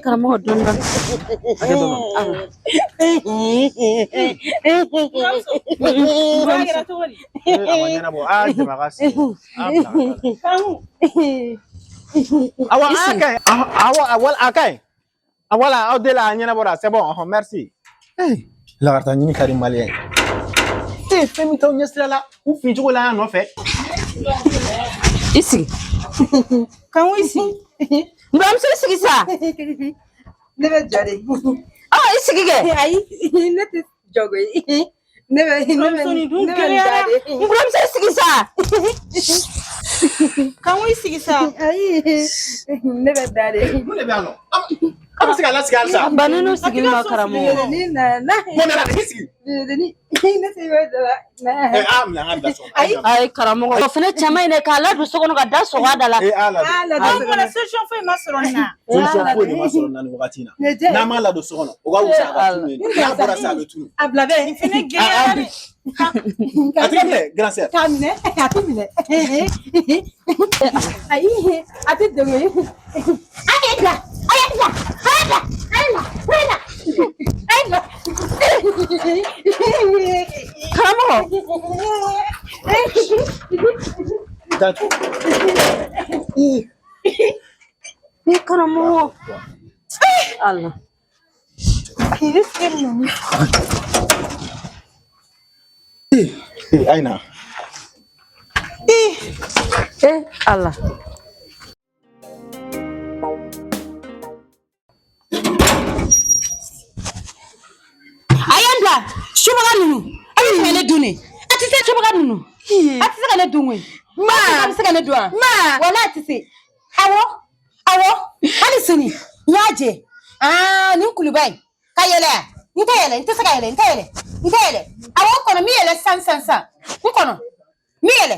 Karamɔgɔ, dɔɔni dɔɔni. Hakɛ dɔ. Ba kɛra cogo di? A ma ɲɛnabɔ. Aa, jama ka sigi. A bila ka taa. Awa, a ka ɲi. Awa, wala a ka ɲi. A wala aw deli, a ɲɛnabɔra, c'est bon. Ɔhɔn, merci. Hey, lagarta ɲini ka di maliyɛn ye. E fɛn min t'aw ɲɛsira la, u fin cogo la yan nɔfɛ. I sigi. Kanku, i sigi. N buramuso, i sigi sa. Ne bɛ jɔ de. Ɔ, i sigi kɛ. Ayi, ne tɛ jɔ koyi. Ne bɛ Buramuso, nin dun ne bɛ n da gɛlɛyara. de. N buramuso, i sigi sa. Kanku, i sigi sa. Ayi, ne bɛ da de. Mun de bɛ yan nɔ? An bɛ se ka lasigi halisa? Banni sigili ma, karamɔgɔ. Ni nana. Mun nana? I sigi. Ne tɛ bɛ da la. Ɛ, a minɛ, an ka bila so kɔnɔ. Ayi. Ayi karamɔgɔ, o fana cɛ man ɲi dɛ, k'a ladon so kɔnɔ ka da sɔgɔ a da la. E, a ladon. A ladon. An kɔni, solution foyi ma sɔrɔ nin na. Solution foyi de ma sɔrɔ nin na nin wagati in na. Ne jɛ. N'an m'a ladon so kɔnɔ, o ka wusa a ka tunu yen. N'a bɔra sisan, a bɛ tunu. A bila bɛ. Nin fɛnɛ gɛlɛyara dɛ. A tɛgɛ minɛ, grand sœur. K'a minɛ, a tɛ minɛ. Ayi, a tɛ degun ye. A ye bila, a ye bila, a ye bila, a ye bila, a ye bila, a ye bila. Karamɔgɔ. Datugu. Ni karamɔgɔ. Ala. Ee, Ayina. Eh, Ala. A ye n bila, subaga ninnu. A bɛ se ka ne dun de. A tɛ se, subaga ninnu. A tɛ se ka ne dun koyi. Ma. A bɛ se ka ne dun wa? Ma. Wala a tɛ se. Awɔ. Awɔ. Hali sini n y'a jɛ. Aa, nin kuluba in. Ka yɛlɛ yan. N tɛ yɛlɛ, n tɛ se ka yɛlɛ, n tɛ yɛlɛ. N tɛ yɛlɛ. Awɔ, n kɔnɔ, n bɛ yɛlɛ sisan sisan sisan. N kɔnɔ. N bɛ yɛlɛ.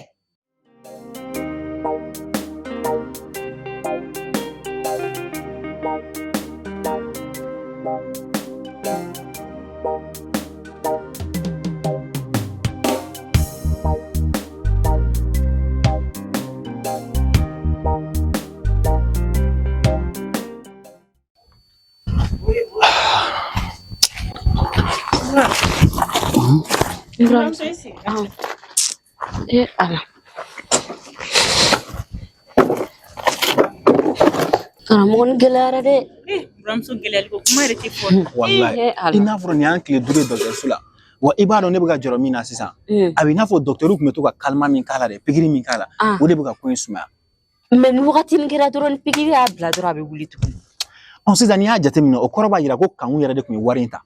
Buramuso, i sigi. Eh, Ala. Karamɔgɔ, ni gɛlɛyara dɛ. Eh, buramuso, gɛlɛyali ko kuma yɛrɛ tɛ fɔ. Wallahi. Eh, Ala. I n'a fɔra nin y'an tile 5 ye dɔgɔtɔrɔso la. Wa i b'a dɔn ne bɛ ka jɔrɔ min na sisan. A bɛ i n'a fɔ dɔgɔtɔrɔw tun bɛ to ka calmant min k'a la dɛ, pikiri min k'a la. O de bɛ ka ko in sumaya. Mais ni wagati nin kɛra dɔrɔn, ni pikiri y'a bila dɔrɔn, a bɛ wuli tuguni. Ɔ, sisan n'i y'a jateminɛ, o kɔrɔ b'a jira ko Kanku yɛrɛ de tun ye wari in ta.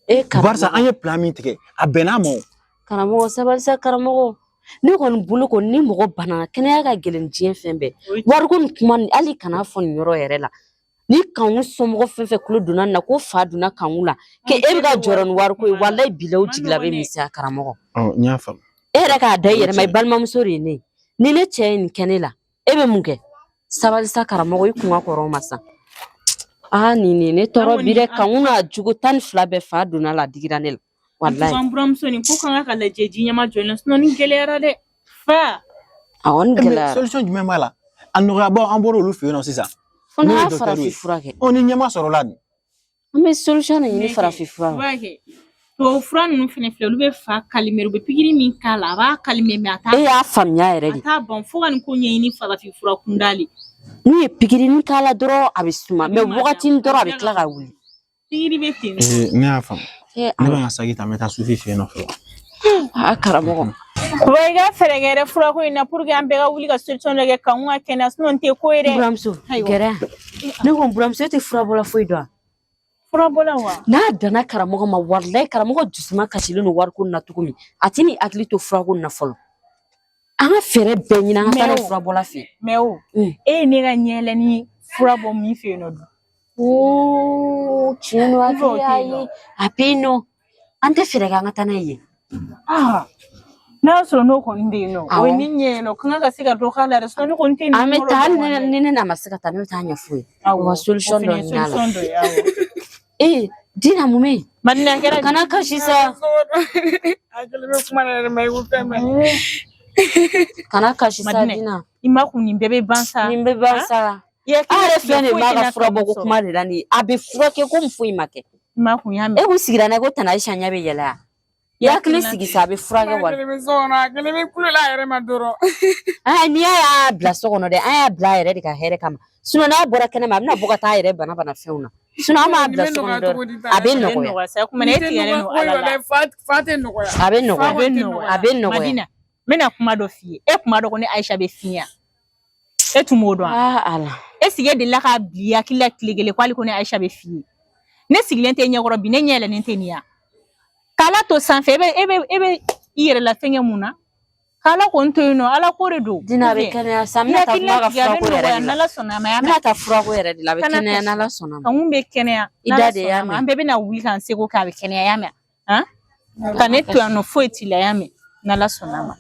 E Barisa karamɔgɔ. an ye plan min tigɛ, a bɛnn'a ma o. Karamɔgɔ, sabali sa karamɔgɔ. Ne kɔni bolo kɔni, ni mɔgɔ banana, kɛnɛya ka gɛlɛn diɲɛ fɛn bɛɛ. Wariko ni kuma nin, hali kana fɔ nin yɔrɔ yɛrɛ la. Ni Kanku somɔgɔ fɛn fɛn tulo donna nin na ko fa donna Kanku la, ke e bɛ ka jɔrɔ ni wariko ye, walayi bilahi, o jigila bɛ misɛnya karamɔgɔ. Ɔ, n y'a faamu. E yɛrɛ k'a da i yɛrɛ ma, i balimamuso de ye ne ye. Ni ne cɛ ye nin kɛ ne la, e bɛ mun kɛ? Sabali sa karamɔgɔ, i kun ka kɔrɔ o ma sa. Aa, nin nin ne tɔɔrɔ bi dɛ. Kanku n'a jogo 12 bɛɛ, fa donna la, a digira ne la. Walayi. An buramuso, nin ko kan ka lajɛ ji ɲɛma jɔlen, sinon nin gɛlɛyara dɛ. Fa. Awɔ, nin Mais gɛlɛyara. solution jumɛn b'a la? A nɔgɔyabaw, an bɔra olu fɛ yen nɔ sisan. Fo n'a N'o ye y'a docteur farafin ye. fura kɛ. Ɔ, ni ɲɛma sɔrɔla dun? An bɛ solution de ɲini farafin fura la. I b'a kɛ. Tubabu fura ninnu fɛnɛ filɛ, olu bɛ fa calmer, u bɛ pikiri min k'a la, a b'a calmer, mais a t'a E y'a faamuya yɛrɛ a de. t'a ban fo ka nin ko ɲɛɲini farafin fura kunda le. N'u ye pikiri k'a la dɔrɔn, a bɛ suma. A bɛ Mais mada. wagatinin dɔrɔn, a A bɛ bɛ tila ka wuli. Pikiri bɛ ten. Ee, ne y'a faamu. Eh, Ne bɛ n ka saki ta, n bɛ taa Sufi fɛ yen nɔ fɔlɔ. Aa karamɔgɔ. Wa i ka fɛɛrɛ kɛ dɛ furako in na pour que an bɛɛ ka wuli ka solution dɔ kɛ Kanku ka kɛnɛya, sinon nin tɛ ko ye dɛ. Buramuso, Ayiwa. gɛrɛ yan. Ne ko n buramuso, e tɛ furabɔla foyi dɔn wa? Furabɔla wa? N'a danna karamɔgɔ ma, walayi karamɔgɔ dusuma kasilen don wariko nin na cogo min, a tɛ n'i hakili to furako nin na fɔlɔ. An ka fɛɛrɛ bɛɛ ɲini, an ka taa n'a ye Mais o. furabɔla fɛ yen. Mais o, e ye ne ka ɲɛlɛnni fura bɔ min fɛ yen nɔ dun? Oo, tiɲɛ don, N fɛ o hakili tɛ y'a yen nɔ. ye. A bɛ yen nɔ. An tɛ fɛɛrɛ kɛ an ka taa n'a ye yen. Ah, n'a y'a sɔrɔ n'o kɔni bɛ yen nɔ, o ye Awɔ. ni ɲɛ yen nɔ, kan ka se ka dɔ k'a la dɛ, sinon ne kɔni tɛ An nin bɛ taa, hali yɔrɔ dɔn ni walayi. ni ne n'a ma se ka taa, ne bɛ taa ɲɛf'u ye. Awɔ, U ka o solution fɛnɛ dɔ ye ɲini a la. solution dɔ ye, awɔ. Ee, Dina, mun bɛ yen? Madina, a kɛra di? Kana kasi sa. Hakili bɛ kuma na yɛrɛ ma i ko fɛn bɛɛ. Kana kasi sa. Madinɛ. Dina. I ma kun nin bɛɛ bɛ ban sa. Nin bɛ ban sa. I hakili An yɛrɛ latigɛ, filɛ nin ye foyi m'a ka tɛna fura Kanku bɔ ko sɔrɔ. kuma de la nin ye. A bɛ furakɛ komi foyi ma kɛ. I ma kun y'a E mɛn. kun sigira n'a ye ko Tante Ayisa ɲɛ bɛ yɛlɛ a. I hakili sigi sa, a bɛ furakɛ A wa. kelen bɛ so kɔnɔ, a kelen bɛ kulo la a yɛrɛ ma dɔrɔn. Ah, n'i y'a bila so kɔnɔ dɛ, an y'a bila a yɛrɛ de ka hɛrɛ kama. Sinon n'a bɔra kɛnɛma, a bɛna bɔ ka taa a yɛrɛ bana bana fɛnw na. Sinon an b'a Nin bila bɛ so kɔnɔ nɔgɔya dɔrɔn. cogo di A Tante bɛ Ayisa? A bɛ nɔgɔya. nɔgɔya sa. O kuma na e Nin tɛ tigɛlen nɔgɔya don koyi Ala la. walayi, fa tɛ nɔgɔya. A bɛ Fa nɔgɔya. A bɛ kɔni tɛ nɔgɔya. nɔgɔya. A bɛ nɔgɔya. Madina, n bɛna kuma dɔ f'i ye. E kun b'a dɔn ko ne Ayisa bɛ fiɲɛ. E tun b'o dɔn wa? Ah, Ala. E sigi e delila k'a bila i hakili la tile kelen ko hali ko ne Ayisa bɛ f'i ye. Ne sigilen tɛ ɲɛkɔrɔ bi, ne ɲɛ yɛlɛnnen tɛ nin ya. K'Ala to sanfɛ, e bɛ i yɛrɛ la fɛnkɛ mun na? K'Ala kɔni to yen nɔ, Ala ko de don. Dina, a bɛ kɛnɛya sa. N I bɛna taa hakili kuma ka latigɛ, a bɛ furako yɛrɛ nɔgɔya de la. n'Ala sɔnna a ma, y'a N mɛn. bɛna taa furako yɛrɛ de la. A bɛ Kana kɛnɛya kasi. n'Ala sɔnna ma. Kanku bɛ kɛnɛya. I N'Ala da de y'a sɔnna a ma, mɛn. an bɛɛ bɛna wuli k'an seko kɛ, a bɛ kɛnɛya, y'a mɛn. Han? Ka ne to yan nɔ, foyi t'i la, y'a mɛn. N'Ala sɔnna a ma.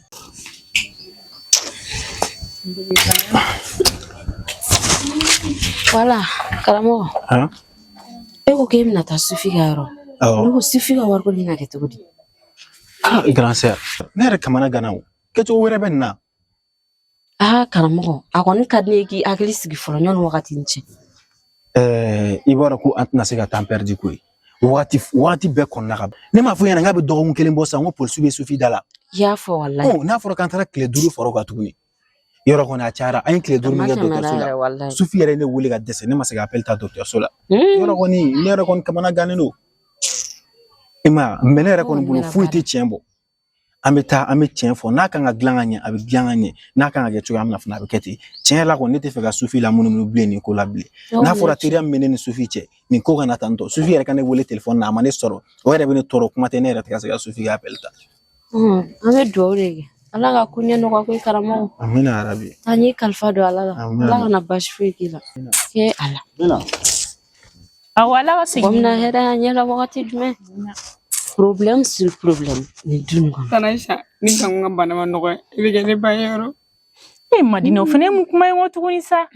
Wala, karamɔgɔ. Han? E ko k'e bɛna taa Sufi ka yɔrɔ. Awɔ. Ne ko Sufi ka wariko nin na kɛ cogo di? Ah, grand sœur, ne yɛrɛ kamana ganna o. Kɛcogo wɛrɛ bɛ nin na. Ah, karamɔgɔ, a kɔni ka di ne ye k'i hakili sigi fɔlɔ ɲɔni wagati ni cɛ. I b'a dɔn ko an tɛna se ka temps perdu koyi. Wagati bɛɛ kɔnɔna ka ban. Ne m'a fɔ i ɲɛna k'a bɛ dɔgɔkun kelen bɔ sisan ko polisiw bɛ Sufi da la. I y'a fɔ walayi. Ɔ, n'a fɔra k'an taara tile 5 fara o kan tuguni. Yɔrɔ kɔni a cayara. An ye tile A 5 ma min kɛ tɛmɛ dɔgɔtɔrɔso la. yɛrɛ walayi. Sufi yɛrɛ ye ne wele ka dɛsɛ, ne ma se ka appel ta dɔgɔtɔrɔso la. Yɔrɔ kɔni, ne yɛrɛ kɔni kamana gannen don. I m'a ye, mais ne yɛrɛ Ko kɔni kɔni bolo kɛra foyi baara. tɛ tiɲɛ bɔ. An bɛ taa, an bɛ tiɲɛ fɔ. N'a kan ka dilan ka ɲɛ, a bɛ dilan ka ɲɛ. N'a kan ka kɛ cogoya min na fana, a bɛ kɛ ten. Tiɲɛ yɛrɛ la kɔni, ne tɛ fɛ ka Sufi lamunumunu bilen nin ko la bilen. N'a fɔra teriya min bɛ ne ni Sufi cɛ, nin ko kana tan tɔ. Sufi yɛrɛ ka ne wele telefɔni na, a ma ne sɔrɔ. O yɛrɛ bɛ ne tɔɔrɔ, kuma tɛ ne yɛrɛ tɛ ka se ka Sufi ka appel ta. An bɛ dugawu de kɛ. Ala ka ko ɲɛ nɔgɔya koyi karamɔgɔ. Amina yarabi. Taa n y'i kalifa don Ala la. Amina. Ala kana baasi foyi k'i la. Kɛ Ala. Amina. Awɔ, Ala ka Mɔgɔ segin. min na hɛrɛ a ɲɛ la wagati jumɛn? Problème sur problème nin du nin kɔnɔ. Tante Ayisa, ni Kanku ka bana ma nɔgɔya, i bɛ kɛ ne ba ye yɔrɔ. E Madina, o fana ye mun kuma ye n kɔ tuguni sa?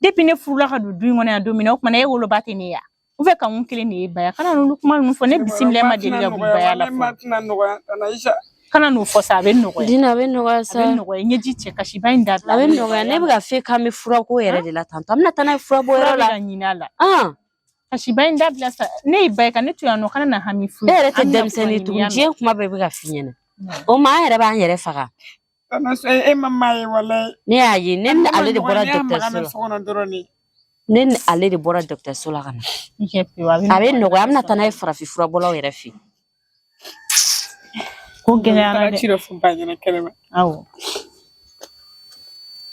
Depuis ne furula ka don du in kɔnɔ yan don min na, o kumana e woloba tɛ ne ya. U fɛ Kanku kelen de ye ba ye. Kana n'olu kuma ninnu fɔ, ne bisimila ma deli ka bɔ i baya la Ne ma fɔlɔ. tɛna nɔgɔya, Tante Ayisa. Kana n'o fɔ sa, a bɛ nɔgɔya. Dina, a bɛ nɔgɔya A sa. bɛ nɔgɔya, ɲɛji cɛ kasiba in dabila. A bɛ nɔgɔya. Ne bɛ ka f'e k'an bɛ furako yɛrɛ de la tantɔ. An bɛna taa n'a ye furabɔ Fura yɔrɔ bɛ la. ka ɲin'a la. Ah, Kasiba in dabila sa. Ne y'i ba ye ka ne to yan nɔ, kana na hami e foyi. yɛrɛ tɛ An bɛna fura denmisɛnnin ye ɲini, tugun. y'a mɛn. Diɲɛ kuma bɛɛ bɛ ka f'i ɲɛna. O ma an yɛrɛ b'an yɛrɛ faga. Tante Ayisa, e ma maa ye walayi. Ne y'a ye, ne ni Ne ma ale de nɔgɔya, bɔra ne y'a maga dɔgɔtɔrɔso mɛn la. so kɔnɔ dɔrɔn de. Ne ni ale de bɔra dɔgɔtɔrɔso la ka na. I kɛ pewu, a bɛ A bɛ nɔgɔya. nɔgɔya, an bɛna taa n'a ye farafin furabɔlaw yɛrɛ fɛ yen. Ko gɛlɛyara Taara dɛ. ci dɔ fɔ ba ɲɛna kɛnɛma. Awɔ.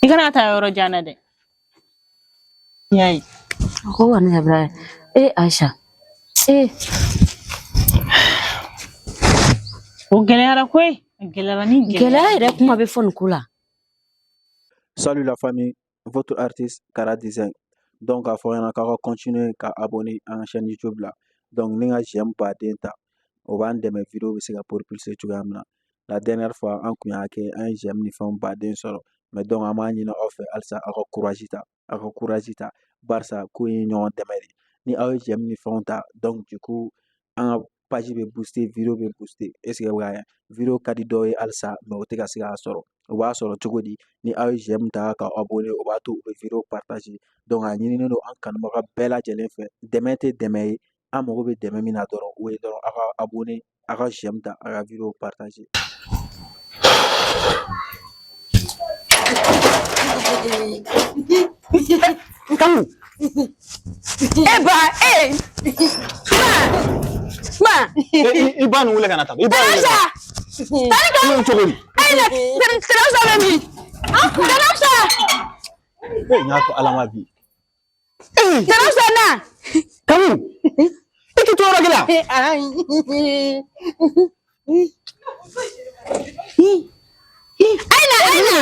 I kana taa yɔrɔ jan na dɛ. I y'a ye. A ko kɔni dabila. E Ayisa, e O gɛlɛyara koyi. A gɛlɛyara ni gɛlɛya. gɛlɛya yɛrɛ kuma bɛ fɔ nin ko la. Salut la famille, votre artiste Kara Design. Donc, a fɔ ɲɛna k'aw ka continuer ka abonner an ka chaîne YouTube la. Donc, ni ka j'aime baden ta, o b'an dɛmɛ vidéo bɛ se ka propulser cogoya min na. La dernière fois, an kun y'a kɛ, an ye j'aime ni fɛnw baden sɔrɔ. Mais donc, an b'a ɲini aw fɛ halisa aw ka courage ta, aw ka courage ta. Barisa ko in ye ɲɔgɔn dɛmɛ de. Ni aw ye j'aime ni fɛnw ta, donc du coup, an ka page bɛ booster, vidéo bɛ booster. Est ce que bɛ k'a ye? Vidéo ka di dɔw ye halisa, mais o tɛ ka se k'a sɔrɔ. O b'a sɔrɔ cogo di? Ni aw ye j'aime ta ka abonner, o b'a to u bɛ vidéo partager. Donc a ɲininen don an kanubaga bɛɛ lajɛlen fɛ. Dɛmɛ tɛ dɛmɛ ye. An mago bɛ dɛmɛ min na dɔrɔn, o ye dɔrɔn aw ka abonner, aw ka j'aime ta, aw ka vidéo partager. Kanku. E ba, e. Ma. Ma. I ba nin wele ka na tan. I ba nin wele ka na. Ayisa. I cogo di? Ayi, Tante bɛ min? Tante. E n y'a to Ala ma bi. Tante na. Kanku, i tɛ to yɔrɔ kelen wa? Ayi na, ayi na.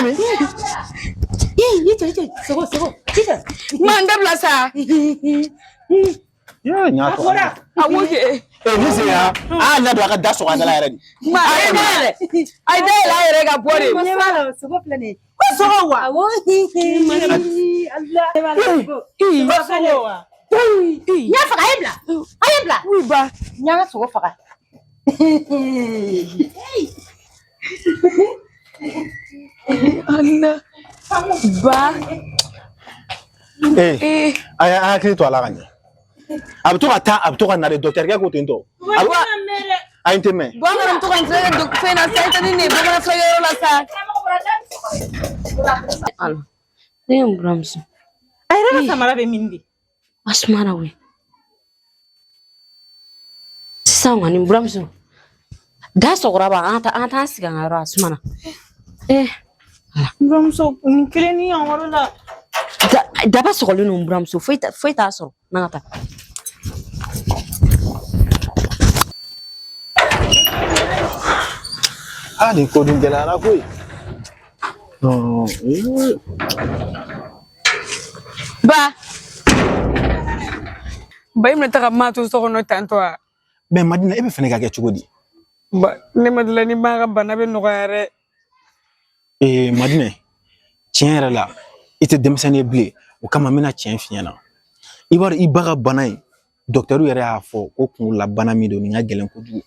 Sogo, sogo. Sisan. Ma n dabila sa. Ye n y'a to Ala ma. Awɔ kɛ. Eh, ni sen ya, a y'a ladon a ka da sɔgɔ a da la yɛrɛ de. Ma a ye dayɛlɛ. A ye dayɛlɛ a yɛrɛ ka bɔ de. Ɲɛ b'a la, sogo filɛ nin ye. Ko sogo wa? Awɔ. Allah. Ɲɛ b'a la, sogo. Ko sogo wa? N y'a faga, a ye bila. A ye bila. Ui ba. N y'an ka sogo faga. Ala. Ba. Ee, a y'a hakili to a la ka ɲɛ. A bɛ to ka taa, a bɛ to ka na de, docteur kɛ ko ten tɔ. A bɛ a ye n tɛ mɛn. Bɔ an kana to ka nin filɛ fɛn na sa, i tɛ ni nin ye bamanan furakɛyɔrɔ la sa. Ala, ne ye n buramuso. A yɛrɛ ka samara bɛ min de? A sumana koyi. Sisan kɔni n buramuso, da sɔgɔra ba, an ka taa an ka taa an sigi an ka yɔrɔ, a sumana. Ee. N buramuso, nin kelen ni yan yɔrɔ la. Daba sɔgɔlen don n buramuso, foyi foyi t'a sɔrɔ, n'an ka taa. Aa, nin ko dun gɛlɛyara koyi. Ba. Ba, i bɛna taga maa to so kɔnɔ tantɔ wa? Mais Madina, e bɛ fɛnɛ ka kɛ cogo di? Ba, ne ma deli ni ba ka bana bɛ nɔgɔya dɛ. Ee Madinɛ, tiɲɛ yɛrɛ la, i tɛ denmisɛnnin ye bilen, o kama n bɛna tiɲɛ f'i ɲɛna. I b'a dɔn i ba ka bana in, dɔkitɛriw yɛrɛ y'a fɔ ko kunkololabana min don, nin ka gɛlɛn kojugu.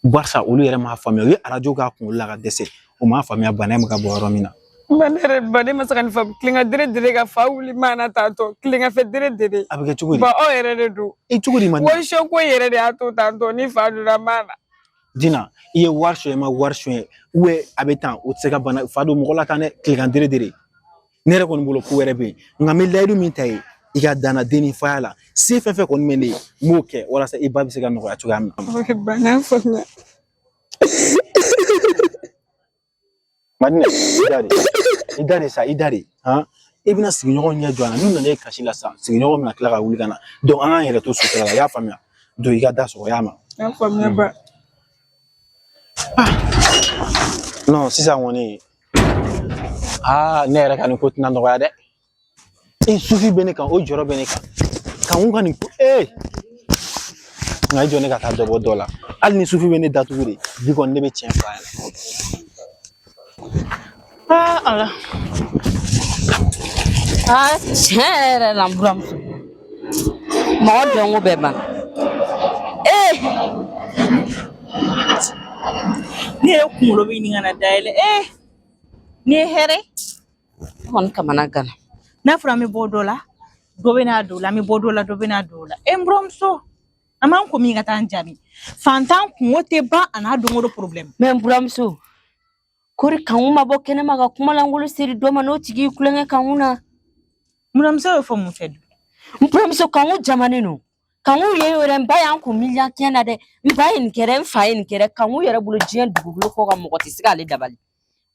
Barisa olu yɛrɛ m'a faamuya, u ye arajo k'a kunkolo la ka dɛsɛ, u m'a faamuya bana in bɛ ka bɔ yɔrɔ min na. Ba, ne yɛrɛ ba, ne ma se ka nin faamu. Tilenka dere dere ka fa wuli maa na tantɔ, tilenka fɛ dere dere. A bɛ kɛ cogo di? Ba, aw yɛrɛ de don. E cogo di Madinɛ? Wɔsɔ ko yɛrɛ de y'a to tantɔ ni fa donna maa na. Dina, i ye wari suɲɛ, i ma wari suɲɛ, a bɛ tan, o tɛ se ka bana fa don mɔgɔ la tan dɛ, tilegan dere dere. Ne yɛrɛ kɔni bolo ko wɛrɛ bɛ yen, nka n bɛ layidu min ta ye i ka danna den ni faya la, se fɛn fɛn kɔni bɛ ne ye, n b'o kɛ walasa i ba bɛ se ka nɔgɔya cogoya min na. Ok, ba, n y'a faamuya. Madinɛ, i da de, i da de sa, i da de, han, i bɛna sigiɲɔgɔn ɲɛ jɔ a la, n'u nana e kasi la sisan, sigiɲɔgɔn bɛna tila ka wuli ka na, donc an k'an yɛrɛ to sutura la, i y'a faamuya, donc i ka da sɔgɔ, i y'a mɛn? N y'a faamuya ba. Non, sisan kɔni, aa, ne yɛrɛ ka nin ko tɛna nɔgɔya dɛ. E sufi bɛ ne kan, o jɔrɔ bɛ ne kan. Kanku ka nin ko, ee. Nka i jɔ ne ka taa dɔ bɔ dɔ la. Hali ni sufi bɛ ne datugu de, bi kɔni ne bɛ tiɲɛ fɔ a ɲɛna. Aa Ala. Aa, tiɲɛ yɛrɛ yɛrɛ la n buramuso, mɔgɔ dɔnko bɛɛ ban. Ee. Ne yɛrɛ kunkolo bɛ ɲini ka na dayɛlɛ. Ee, nin ye hɛrɛ. Ne kɔni kamana gana. N'a fɔra an bɛ bɔ dɔ la, dɔ bɛ n'a don o la, an bɛ bɔ dɔ la, dɔ bɛ n'a don o la. E n buramuso, an b'an ko min ka taa an jaabi. Fantan kungo tɛ ban a n'a don o don problème. Mais n buramuso, kori kanku ma bɔ kɛnɛma ka kuma lankolon seri dɔ ma, n'o tigi y'i kulonkɛ kanku na. N buramuso y'o fɔ mun fɛ dun? N buramuso, kanku jamanen don. Kanku ye yɛrɛ, n ba y'an kun miliyɔn kɛn na dɛ. N ba ye nin kɛ dɛ, n fa ye nin kɛ dɛ. Kanku yɛrɛ bolo diɲɛ dugukolo kɔ kan, mɔgɔ tɛ se k'ale dabali.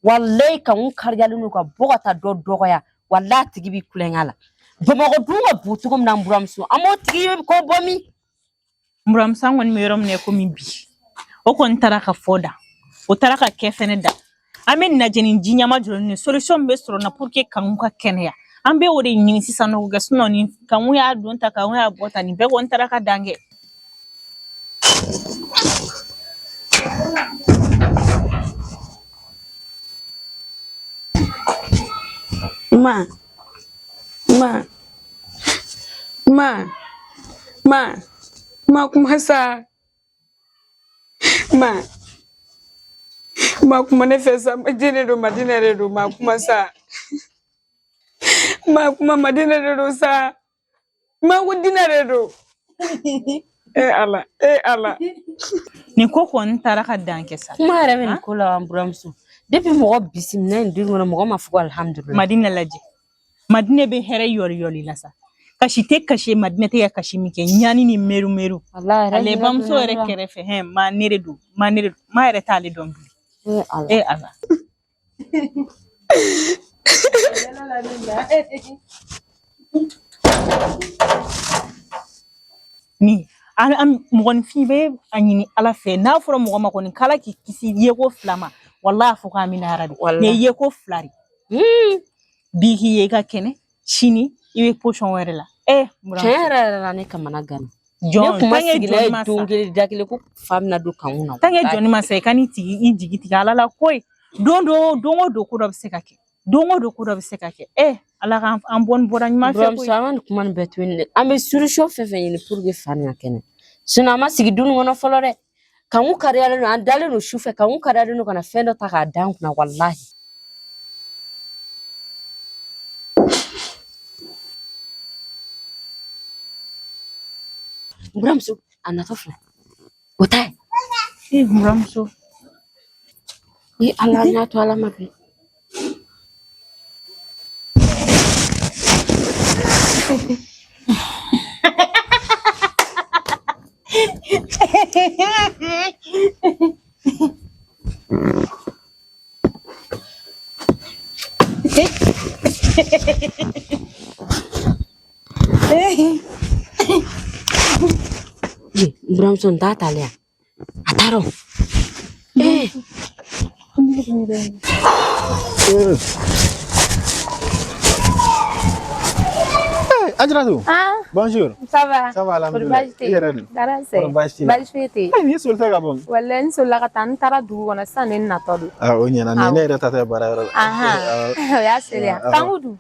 Walayi kanku kariyalen don ka bɔ ka taa dɔ dɔgɔya. Walayi a tigi b'i kulonkɛ la. Bamakɔ dun ka bon cogo min na n buramuso, an b'o tigi ko bɔ min? N buramuso, an kɔni bɛ yɔrɔ min na komi bi, o kɔni taara ka fɔ da, o taara ka kɛ fɛnɛ da. An bɛ lajɛ ni ji ɲama jɔlen ni solution min bɛ sɔrɔ na pour que kanku ka kɛnɛya. An bɛ o de ɲini sisan nɔ k'o kɛ, sinon ni kanku y'a don ta, kanku y'a bɔ ta, nin bɛɛ kɔni taara ka dan kɛ. Ma, ma, ma, ma, ma kuma sa. Ma, ma kuma ne fɛ sa, Madinɛ don, Madinɛ de don, ma kuma sa. Ma kuma, Madinɛ de don sa. Ma ko dinɛ de don. E Ala, e Ala. Nin ko kɔni taara ka dan kɛ sa. Kuma yɛrɛ bɛ nin ko la n buramuso. Depuis mɔgɔ bisimila nin du kɔnɔ, mɔgɔ ma fɔ ko alihamudulilayi. Madinɛ lajɛ. Madinɛ bɛ hɛrɛ yɔli yɔli la sa. Kasi tɛ kasi ye, Madinɛ tɛ ka kasi min kɛ, ɲani ni meru meru. Walayi yɛrɛ Ale hinɛ bamuso donna yɛrɛ ne la. kɛrɛfɛ, hɛn, ma ne de don, ma ne de don, ma yɛrɛ t'ale dɔn bilen. E Ala. E Ala. Ni an an mɔgɔninfin bɛ a ɲini Ala fɛ, n'a fɔra mɔgɔ ma kɔni k'Ala k'i kisi yeko fila ma, walahi a fɔ k'an bɛna yarabi. Nin ye yeko fila de. Bi k'i ye i ka kɛnɛ, sini i bɛ position wɛrɛ la. Tiɲɛ yɛrɛ yɛrɛ la, ne kamana gana. Jɔn Ne kun ma tanke sigi n'a jɔni ye ma don sa. kelen da kelen ko fa bɛna don kanku na. Tanke jɔni ma sa, i ka n'i tigi i jigi tigɛ Ala la koyi. Don dɔ, don o don ko dɔ bɛ se ka kɛ. Don o don ko dɔ bɛ se ka kɛ. Ala k'an an bɔ ni bɔra ɲuman fɛ koyi. Buramuso, an ka nin kuma nin bɛɛ to yen dɛ. An bɛ solution fɛn fɛn ɲini pour que fa nin ka kɛnɛ. Sinon an ma sigi du nin kɔnɔ fɔlɔ dɛ. Kanku kariyalen don, an dalen don su fɛ, kanku kariyalen don ka na fɛn dɔ ta k'a da an kunna walahi. N buramuso a natɔ filɛ o ta ye. Ee n buramuso. Ee Ala n y'a to Ala ma bi. Ee n buramuso n t'a talen yan a taara o. Ee. Hey, Ajaratu. Ah, Bonjour. ça va? Ça va, Kɔri alhamdoulilah. baasi tɛ I yɛrɛ dun? Baara sɛ. Kɔri baasi t'i la? Baasi foyi tɛ yen. Hey, nin ye solita ka bɔ min? Walayi n solila ka taa n taara dugu kɔnɔ sisan de n natɔ don. Ah, o ɲɛna. Nin ye Awɔ. ne yɛrɛ taatɔ ye baarayɔrɔ la. Ahan. Awɔ. O y'a selen yan. Awɔ. Kanku dun?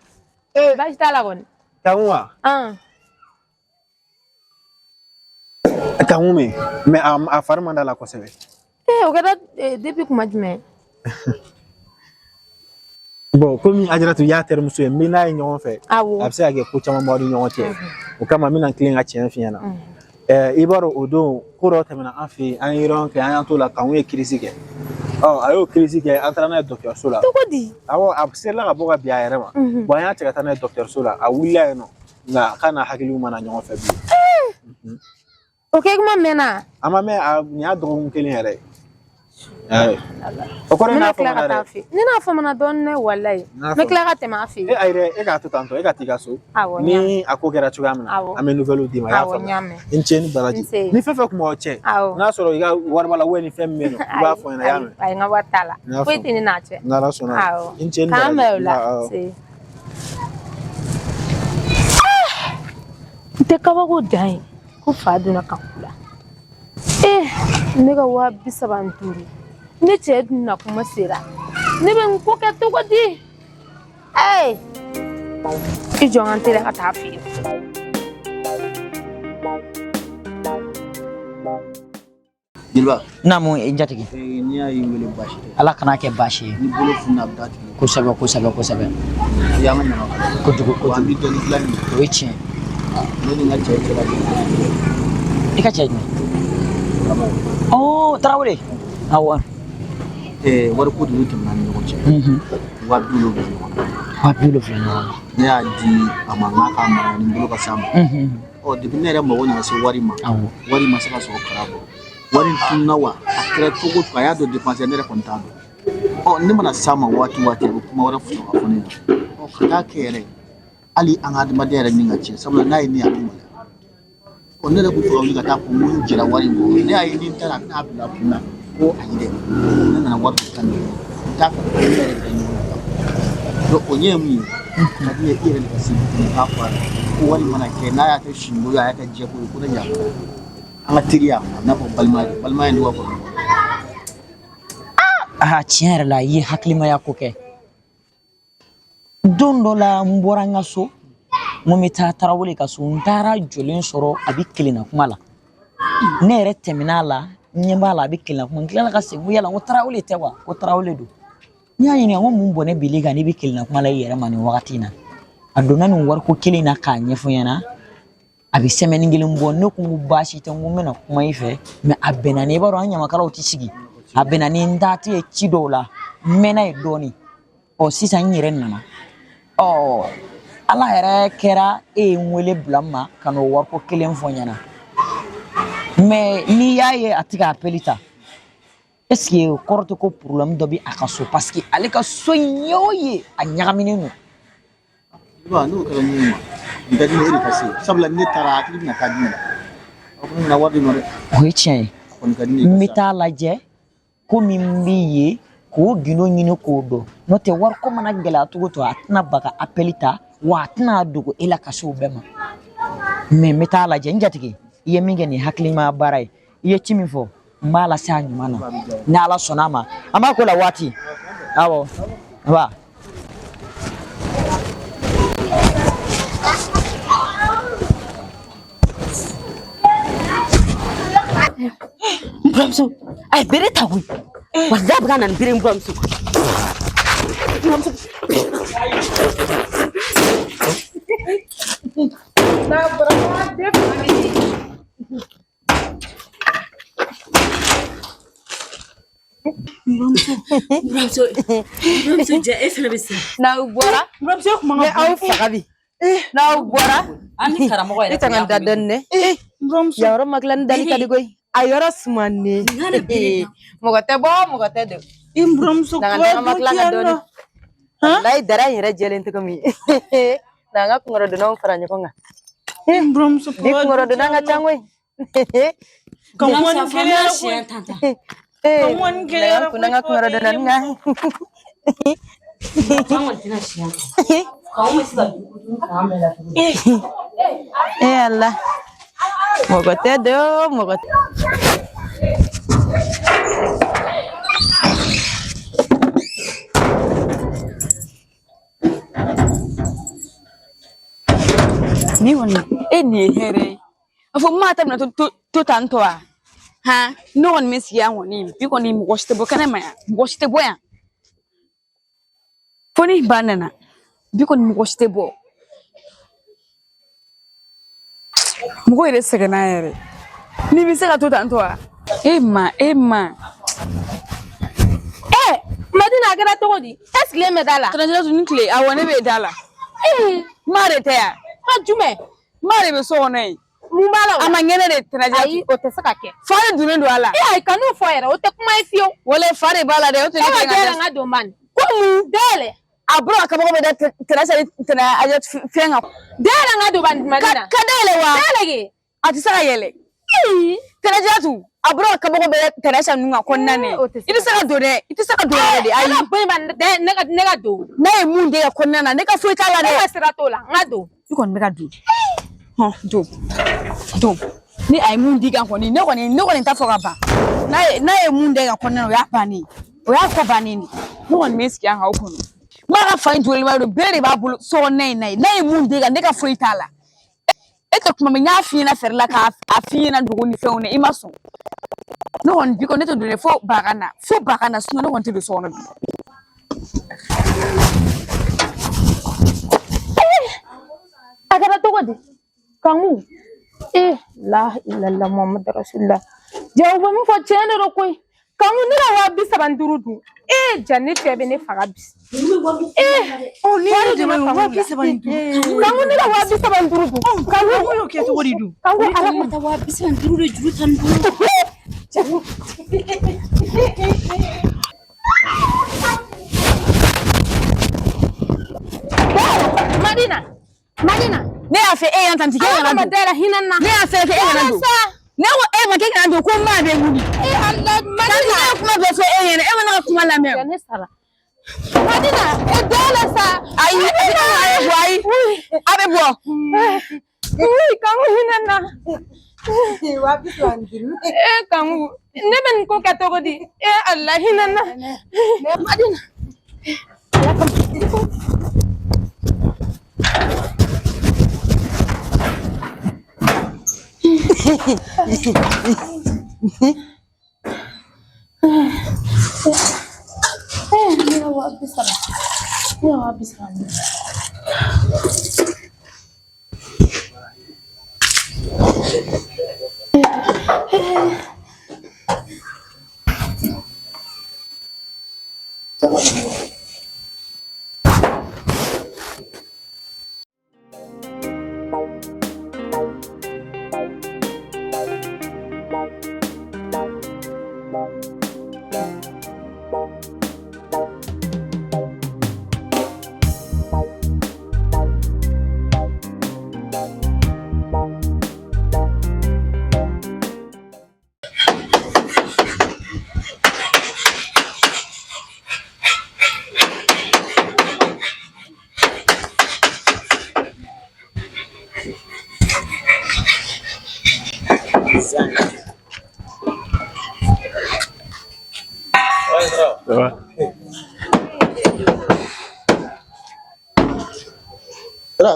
Eh. Baasi t'a la kɔni. Kanku wa? An. Kanku min? Mais a fari man d'a la kosɛbɛ. Ee o kɛra depuis kuma jumɛn? Bon, komi Ajaratu y'a terimuso ye, n bɛ n'a ye ɲɔgɔn fɛ. Awɔ. A bɛ se ka kɛ ko caman b'aw ni ɲɔgɔn cɛ. O kama n bɛna tilen ka tiɲɛ f'i ɲɛna. I b'a dɔn o don ko dɔ tɛmɛna an fɛ yen, an ye réunion kɛ, an y'an t'o la, Kanku ye crise kɛ. Ɔ a y'o crise kɛ, an taara n'a ye dɔgɔtɔrɔso la. Cogo di? Awɔ, a serila ka bɔ ka bin a yɛrɛ ma. Bon, an y'a cɛ ka taa n'a ye dɔgɔtɔrɔso la, a wulila yen nɔ. Nka k'a n'a hakiliw ma na ɲɔgɔn fɛ bilen. O kɛ kuma mɛnna? A ma mɛn, a nin y'a dɔgɔkun kelen yɛrɛ ye. O kɔrɔ N ye n'a bɛna tila ka famana taa dɛ. a fɛ yen. Ne n'a famana dɔɔnin dɛ walayi. N'a N bɛ tila ka tɛmɛ a fɛ E yen. ayi dɛ, e k'a to tantɔ, e ka t'i ka so. Awɔ n y'a mɛn. Ni a ko kɛra cogoya min na, Awɔ. an bɛ nouvelle d'i ma, i y'a Awɔ n y'a faamuya. mɛn. I ni ce ni baraji. Nse. Ni fɛn fɛn kun b'aw cɛ, Awɔ. n'a sɔrɔ i ka wari b'a la ni fɛn min bɛ yen nɔ, i b'a Ayi fɔ n ɲɛna, i y'a ayi mɛn. ayi n ka wari t'a la. N y'a Foyi faamu. tɛ ne n'a cɛ. N'Ala sɔnna. Awɔ. I ni ce ni K'an baraji. bɛn o la. Awɔ. Se. N tɛ kabako dan ye ko fa donna kanku la. Ee ne ka 35 ne cɛ dun na kuma sera ne bɛ n ko kɛ cogo di? Ee i jɔ n ka n teliya ka taa a fɛ yen. Jeliba. Naamu n jatigi. N'i y'a ye n wele baasi tɛ. Ala kana kɛ baasi ye. Ni bolo fununa a bɛ d'a tigi ma. Kosɛbɛ kosɛbɛ kosɛbɛ. I y'an ka ɲamakala ye. Kojugu Wa an kojugu. bɛ dɔnni dilan nin O ye tiɲɛ. Ne ni n ka cɛ cɛla de. I ka cɛ jumɛn? Ɔɔ Tarawele. Awɔ. Wariko de tɛmɛna ni ɲɔgɔn cɛ. 70,000 ɲɔgɔn na. 70,000 ɲɔgɔn na. Ne y'a di a ma n k'a k'a mara ni n bolo ka s'a ma. Ɔ depuis ne yɛrɛ mago nana se wari ma. Awɔ. Wari ma se ka sɔrɔ kara bɔ. Wari in tununna wa a kɛra cogo o cogo a y'a dɔn dépenser ne yɛrɛ kɔni t'a dɔn. Ɔ ne mana s'a ma waati o waati a bɛ kuma wɛrɛ sɔrɔ ka fɔ ne ɲɛna. Ɔ ka taa kɛ yɛrɛ hali an ka adamadenya yɛrɛ ni ka tiɲɛ sabula n'a ye ne ye a bɛ maloya. Ɔ ne yɛrɛ kun fɛ ka wuli ka taa fɔ n ko n jɛra wari in kɔ. Ne y'a ye ni n taara a bɛna bila a kun na ko ayi dɛ ne nana wari don kan de n t'a fɛ ko ne yɛrɛ de ka ɲɔgɔn na. Donc o ɲɛ ye mun ye a ka di ne ye i yɛrɛ de ka se k'a fɔ a ye ko wari mana kɛ n'a y'a kɛ siniko ye a y'a kɛ jɛko ye ko ne yafara. An ka teriya a bɛ n'a fɔ balimaya de balimaya in dɔgɔ kɔnɔ. Aa tiɲɛ yɛrɛ la i ye hakilimaya ko kɛ. Don dɔ la n bɔra n ka so n ko n bɛ taa Tarawele ka so n taara jɔlen sɔrɔ a bɛ kelenna kuma la. Ne yɛrɛ tɛmɛna a la n ɲɛ b'a la a bɛ kelenna kuma n tilala ka segin ko yala n ko Tarawele tɛ wa ko Tarawele don. N y'a ɲininka n ko mun bɔnɛ bil'i kan n'i bɛ kelenna kuma la i yɛrɛ ma nin wagati in na. A donna nin wariko kelen in na k'a ɲɛfɔ n ɲɛna. A bɛ semaine kelen bɔ ne ko n ko baasi tɛ n ko n bɛna kuma i fɛ mais a bɛnna ni i b'a dɔn an ɲamakalaw tɛ sigi a bɛnna ni n taatɔ ye ci dɔw la n mɛnna yen dɔɔnin ɔ sisan n yɛrɛ nana ɔ ala yɛrɛ kɛra e ye n wele bila n ma ka n'o wariko kelen fɔ n ɲɛna mais n'i y'a ye a tɛ ka appel ta est ce que o kɔrɔ tɛ ko problème dɔ bɛ a ka so parce que ale ka so in ye o ye a ɲagaminen don. Jeliba n'o kɛra min ye ma nin ka di ne ye e de ka se sabula ni ne taara hakili bɛna taa jumɛn na aw ko ne bɛna wari di ma dɛ. O ye tiɲɛ ye. A kɔni ka di ne ye N ka bɛ sa. taa lajɛ ko min bɛ yen k'o gindo ɲini k'o dɔn n'o tɛ wariko mana gɛlɛya cogo o cogo a tɛna ba ka appel ta wa a tɛna dogo e la ka se o bɛɛ ma mais n bɛ taa lajɛ n jatigi i ye min kɛ nin ye hakilimaya baara ye i ye ci min fɔ n b'a lase a ɲuman na ni Ala sɔnna a ma an b'a ko la waati awɔ wa. N buramuso a ye bere ta koyi walayi a bɛ ka na ni bere ye n buramuso. Buramuso. N'a bɔra den fila bɛ di. Buramuso, buramuso ja e fana bɛ se. N'aw bɔra. Buramuso kuma N bɛ aw faga bi. N'aw bɔra. An ni karamɔgɔ yɛrɛ I tanga da dɔɔni dɛ. Buramuso. Yan yɔrɔ ma tila ni dali ka di koyi. A yɔrɔ sumanen. Mɔgɔ tɛ bɔ, mɔgɔ tɛ don. I buramuso N'an ka daga ma tila ka dɔɔni. Walayi dara in yɛrɛ jɛlen tɔgɔ min. N'an ka kunkɔrɔdonnaw fara ɲɔgɔn kan. Buramuso Bi kunkɔrɔdonna ka ca koyi. Ka mɔni Buramuso, a fɔ an gɛlɛyara bɛna koyi. siɲɛ tan tan. Ee, Ka mɔni gɛlɛyara n'an kunna ka koyi. kunkɔrɔdonna kan. An kɔni tɛna siɲɛ tan. K'anw bɛ se ka dumuni k'an bɛɛ la cogo di? Eh Allah. Mɔgɔ tɛ don, mɔgɔ tɛ. Ni kɔni e nin ye hɛrɛ ye a fɔ maa ta bɛna to tan tɔ wa han ne kɔni bɛ sigi yan kɔni bi kɔni mɔgɔ si tɛ bɔ kɛnɛ ma yan mɔgɔ si tɛ bɔ yan fo ni ba nana bi kɔni mɔgɔ si tɛ bɔ mɔgɔ yɛrɛ sɛgɛnna yɛrɛ n'i bɛ se ka to tan tɔ wa e ma e ma Madina a kɛra cogo di? E sigilen bɛ da la. Tɛnɛjɛtu ni tile awɔ ne bɛ da la maa de tɛ yan Ka jumɛn? maa de bɛ so kɔnɔ yen Mun b'a la o? A ma ŋɛnɛ de Tɛnɛjɛtu. Ayi, o tɛ se ka kɛ. Fa de donnen don a la. E ayi, kan'o fɔ yɛrɛ, o tɛ kuma ye fiyewu. Wala fa de b'a la dɛ, o tɛ E ne ka kelen ka dayɛlɛ dɛ. n ka don bani. Ko mun? Dayɛlɛ. A bɔra ka kabako bɛ da Tɛnɛsa ni Tɛnɛ Ajatu fɛn kan. Dayɛlɛ n ka don bani Madina. Ka dayɛlɛ wa? Dayɛlɛ kɛ. A tɛ se ka yɛlɛ. Tɛnɛjatu, a bɔra ka kabako bɛ da Tɛnɛsa ninnu kan kɔnɔna na. O tɛ se I tɛ se ka don dɛ, i tɛ se ka don yɛrɛ de. Ayi. Ne ka bɔ yen bani, ne ka don. N'a ye mun de kɛ kɔnɔna na, ne ka foyi t'a la dɛ. Ne ka sira t'o la, n ka don. I kɔni bɛ ka don. Hɔn, don. Don. Ni a ye mun di kan kɔni, ne kɔni t'a fɔ ka ban. N'a ye mun da i kan kɔnɔna na, o y'a bannen ye. O y'a ko bannen de. Ne kɔni bɛ sigi yan k'aw kɔnɔ. N b'a ka fa in joliba don, bere de b'a bolo so kɔnɔna in na yen. N'a ye mun da i kan, ne ka foyi t'a la. E tɛ kuma min, n y'a f'i ɲɛna fɛɛrɛ la k'a f'i ɲɛna dogo ni fɛnw na, i ma sɔn. Ne kɔni bi kɔni ne tɛ don dɛ fo ba ka na, fo ba ka na, ne kɔni tɛ don so kɔnɔ bi. A kɛra cogo di? Kanku. Eh, la ilaha Muhammad Rasulullah. Ja u bɛ min fɔ tiɲɛ de don koyi. Kanku ne ka 35,000 dun. Eh, ja ne cɛ bɛ ne faga bi. Eh, ne wari yɛrɛ de donna ma Kanku wa la. 35. Kanku ne ka 35,000 dun. Kanku O y'o kɛ cogo di dun? Kanku ala An ka taa 35 de juru ta nin bolo. Madina. Madina. Ne y'a fɛ e ɲɛna tan, k'e Ala kana kama don. dayɛlɛ hinɛ n na. Ne y'a fɛ k'e kana don. Sa. Ne ko e ma k'e kana don ko maa bɛ wuli. Eh, Allah Tanti Madina. ne ye kuma bɛɛ fɔ e ɲɛna, e ma ne ka kuma lamɛn. Ja ne sara. Madina, e dayɛlɛ sa. Ayi, a bɛ bɔ, ayi. A bɛ bɔ. Ui, Kanku hinɛ n na. 35,000. Eh, Kanku, ne bɛ nin ko kɛ cogo di? Eh, Allah hinɛ n na. Madina. Ala kama. Eh, ne ka 30,000. Ne ka 30,000. Ça va? Ra,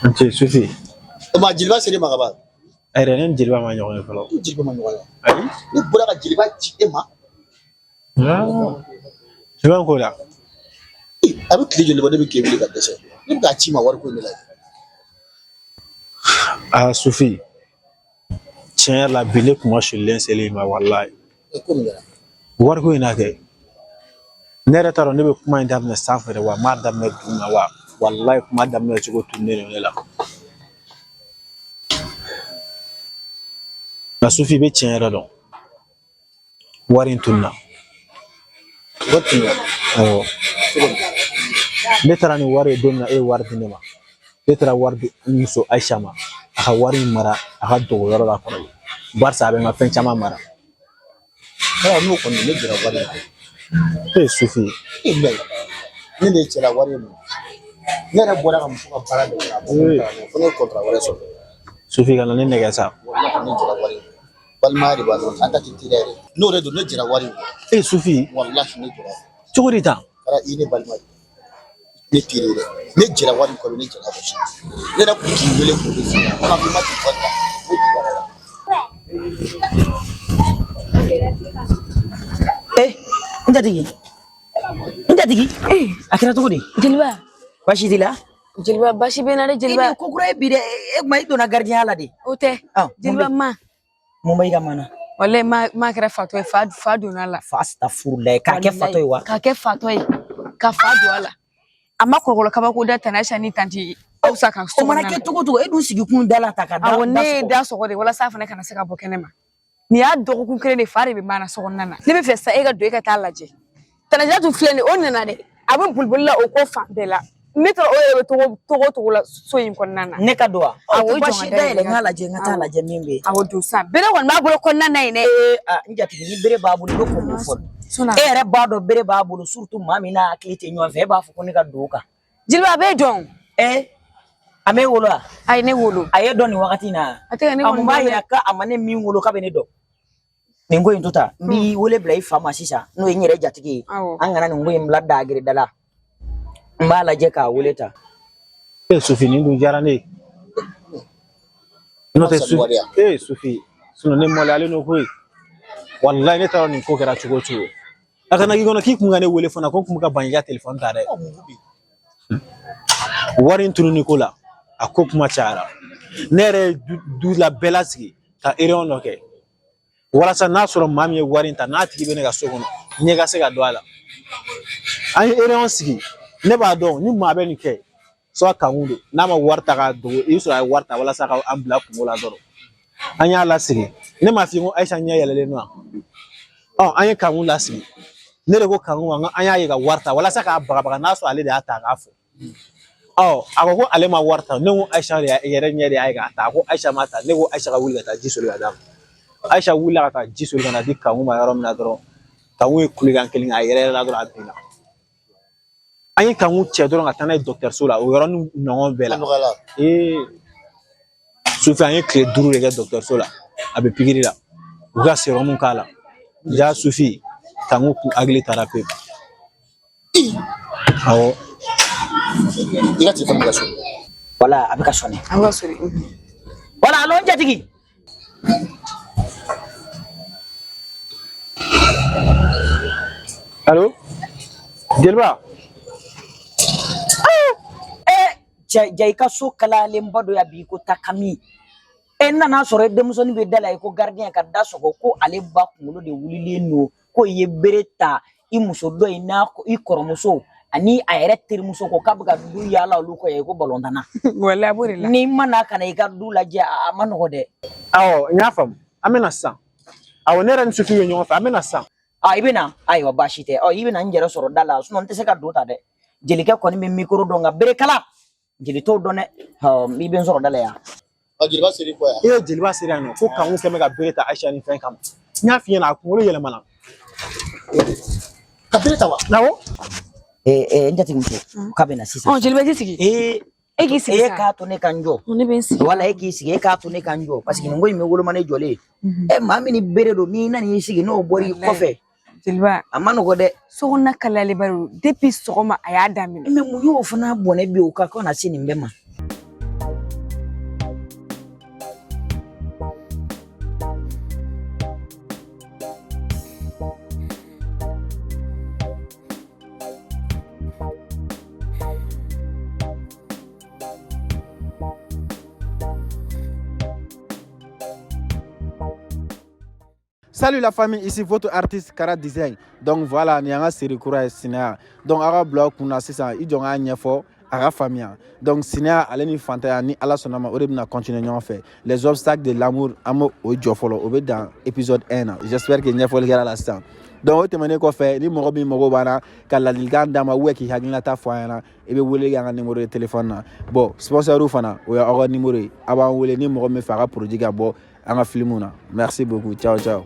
N ce Sufi. o ma jeliba sera e ma ka ban. A yɛrɛ ne ni jeliba ma ɲɔgɔn ye fɔlɔ. I jeliba ma ɲɔgɔn ye. Ayi. Ne bɔra ka jeliba ci e ma. Jumɛn ko la? Ee, a bɛ tile joli bɔ ne bɛ k'e wele ka dɛsɛ. Ne bɛ k'a ci ma wariko in de la. Aa Sufi, tiɲɛ yɛrɛ la bi ne kuma sulilen selen i ma walayi. E ko min kɛra. Wariko in na kɛ. Ne yɛrɛ t'a dɔn ne bɛ kuma in daminɛ sanfɛ de wa n b'a daminɛ duguma wa, walayi kuma daminɛ cogo tununnen don ne la. Nka Sufi, i bɛ tiɲɛ yɛrɛ dɔn, wari in tununna. Wari tununna? Awɔ. Ne taara ni wari ye don min na, e ye wari di ne ma. Ne taara wari di n muso Ayisa ma, a ka wari in mara a ka dogoyɔrɔ la kɔrɔlen, barisa a bɛ n ka fɛn caman mara. Ayiwa, n'o kɔni, ne jɛra wari in kɔ. E ye Sufi ye. E mɛ ne de cɛla wari ye mun ne yɛrɛ bɔra ka muso ka baara de kɛ, a bɔ fo ne ye kɔntara wɛrɛ sɔrɔ. Sufi, kana ne nɛgɛ sa. Walahi, ne jɛra wari in kɔ. Balimaya de b'a dɔn, an ta tɛ teriya yɛrɛ, n'o de don, ne jɛra wari in kɔ. E Sufi. Walahi, ne jɛra. Cogo di tan? Kɛra i ne balima ye, ne teri ye dɛ. Ne jɛra wari in kɔ, ne jɛra kɔ. Ne yɛrɛ kun k'i wele k'o de f'i ɲɛna, ko i ma telefɔni ta, ne jɛra la. Eh, n jatigi, n jatigi, a kɛra cogo di? Jeliba. Baasi t'i la? Jeliba, baasi bɛ n na dɛ, jeliba. I ni ko kura ye bi dɛ, e kuma i donna gardien la de. O tɛ. Jeliba, ma. Mun bɛ i ka mana? Walayi, ma kɛra fatɔ ye, fa donna a la. Fa astafurulayi, k'a kɛ fatɔ ye wa? K'a kɛ fatɔ ye, ka fa don a la. A ma kɔlɔlɔ kabako da Tana Aisha ni tanti Awusa kan so O mana kɛ cogo o cogo, e dun sigi kun da la ta ka da. Awɔ, ne ye da sɔgɔ de walasa a fana kana se ka bɔ kɛnɛ ma. Nin y'a dɔgɔkun kelen de, fa de bɛ ma na so kɔnɔna na. Ne bɛ fɛ sa e ka don, e ka taa lajɛ. Tana tun filɛ nin ye, o nana dɛ. A bɛ boliboli la o ko fan bɛɛ la. Ne taara o yɛrɛ bɛ togo togo la so in kɔnɔna na. Ne ka don wa? Awɔ, i jɔ baasi ka da dayɛlɛ, yɛlɛ. n k'a lajɛ, n ka taa lajɛ min bɛ yen. Awɔ, don sa. Bere kɔni b'a bolo kɔnɔna na yen dɛ. Ee, n jatigi, ni bere b'a bolo, i bɛ kɔn k'o fɔ. E yɛrɛ b'a dɔn bere b'a bolo, surtout maa min n'a hakili tɛ ɲɔgɔn fɛ, e b'a fɔ ko ne ka don o kan. Jeliba, a b'e dɔn. Ee, a m'e wolo wa? A ye ne wolo. A ye dɔn nin wagati in na. A tɛ ka ne A kɔni mun b'a dɔn dɛ. yira k'a ma ne min wolo k'a bɛ ne dɔn? Nin ko in to ta, n b'i wele bila i fa ma sisan, n'o ye n yɛrɛ jatigi ye. An kana nin ko in bila dagirida la. N b'a lajɛ k'a wele ta. E Sufi, nin dun diyara ne ye. N'o tɛ Sufi, e Sufi, sinɔn ne maloyalen don koyi. Walayi, ne t'a dɔn nin ko kɛra cogo o cogo. A kana k'i kɔnɔ k'i kun ka ne wele fana ko n kun bɛ ka ban i ka telefɔni ta dɛ. Wari in tununi ko la, a ko kuma cayara. Ne yɛrɛ ye du la bɛɛ lasigi ka réunion dɔ kɛ walasa n'a sɔrɔ maa min ye wari in ta, n'a tigi bɛ ne ka so kɔnɔ, ɲɛ ka se ka don a la. An ye réunion sigi, ne b'a dɔn ni maa bɛ nin kɛ, soit Kanku don, n'a ma wari ta k'a dogo, i bɛ sɔrɔ a ye wari ta walasa ka an bila kungo la dɔrɔn. An y'a lasigi, ne m'a f'i ye ko Ayisa ɲɛ yɛlɛlen don wa? Ɔ, an ye Kanku lasigi, ne de ko Kanku ma, an y'a ye ka wari ta walasa k'a bagabaga, n'a sɔrɔ ale de y'a ta k'a fɔ. Ɔ, a ko ko ale ma wari ta. Ne ko Ayisa de yɛrɛ ɲɛ de y'a ye k'a ta. A ko Ayisa ma ta. Ne ko Ayisa ka wuli ka taa ji soli ka d'a ma. Ayisa wulila ka taa ji soli ka na di Kanku ma yɔrɔ min na dɔrɔn, Kanku ye kulekan kelen kɛ, a yɛrɛ yɛrɛ la dɔrɔn, a binna. An ye Kanku cɛ dɔrɔn ka taa n'a ye dɔgɔtɔrɔso la, o yɔrɔnin ɲɔgɔn bɛɛ la. Ee Sufi, an ye tile 5 de kɛ dɔgɔtɔrɔso la, a bɛ pikiri la, u ka serɔmu k'a la. Ja Sufi, Kanku kun hakili taara pewu. Awɔ. I ka telefɔni bɛ ka sonner. Wala a bɛ ka sonner. A bɛ ka sonner. Wala, alo, n jatigi. Alo, jeliba. Eh, ja ja, i ka so kalalenba dɔ ya bi ko takami. E nana sɔrɔ e denmusonin bɛ da la, i ko gardien ka da sɔgɔ ko ale ba kunkolo de wulilen don, ko i ye bere ta i muso dɔ in n'a i kɔrɔmuso ani a yɛrɛ terimuso ko k'a bɛ ka du yaala olu kɔ yan i ko balontanna. Walayi, a b'o de la. N'i ma na ka na i ka du lajɛ, a ma nɔgɔ dɛ. Awɔ, n y'a faamu, an bɛ na sisan. Awɔ, ne yɛrɛ ni Sufi bɛ ɲɔgɔn fɛ, an bɛ na sisan. A i bɛ na, ayiwa, baasi tɛ. Ɔ, i bɛ na n yɛrɛ sɔrɔ da la, sinɔn n tɛ se ka don ta dɛ. Jelikɛ kɔni bɛ mikoro dɔn, nka berekala jeli t'o dɔn dɛ. Ɔ, i bɛ n sɔrɔ da la yan. Jeliba seri kɔ yan. E ye jeliba seri yan nɔ ko Kanku kɛn bɛ ka bere ta Ayisa ni fɛn kama. N y'a f'i ɲɛna, a kunkolo yɛlɛmana. Ka bere ta wa? Awɔ. Ee, n jatigimuso, k'a bɛ na sisan. Ɔ, jeliba, i t'i sigi. Ee, e k'i sigi e sa. k'a to ne ka n jɔ. Ne bɛ n sigi. Wala, e k'i sigi, e k'a to ne ka n jɔ, parce que nin ko in bɛ woloma ne jɔlen ye. Ɛ, maa min ni bere don, n'i nana i sigi n'o bɔra i kɔfɛ. Jeliba. A ma nɔgɔ dɛ. Sokɔnɔna kalayalen don depuis sɔgɔma a y'a daminɛ. Mais mun y'o fana bɔnɛ bi o kan ko na se nin bɛɛ ma? Salut la famille, ici votre artiste Kara Design. Donc voilà, nin y'an ka série kura ye, Sinaya. Donc aw ka bila aw kunna sisan, i jɔ n k'a ɲɛfɔ a ka faamuya. Donc sinaya ale ni fantanya, ni Ala sɔnna ma, o de bɛna continuer ɲɔgɔn fɛ. Les obstacles de l'amour, an b'o o jɔ fɔlɔ, o bɛ dan épisode 1 na. J'espère que ɲɛfɔli kɛra la sisan. Donc o tɛmɛnen kɔfɛ, ni mɔgɔ min mago b'an na ka ladilikan d'an ma ou k'i hakilinata fɔ an ɲɛna, i bɛ wele kɛ an ka numéro de téléphone na. Bon, sponsor fana, o y'aw ka numéro ye, a b'an wele ni mɔgɔ min fɛ a ka produit ka bɔ an ka film na. Merci beaucoup, ciao ciao.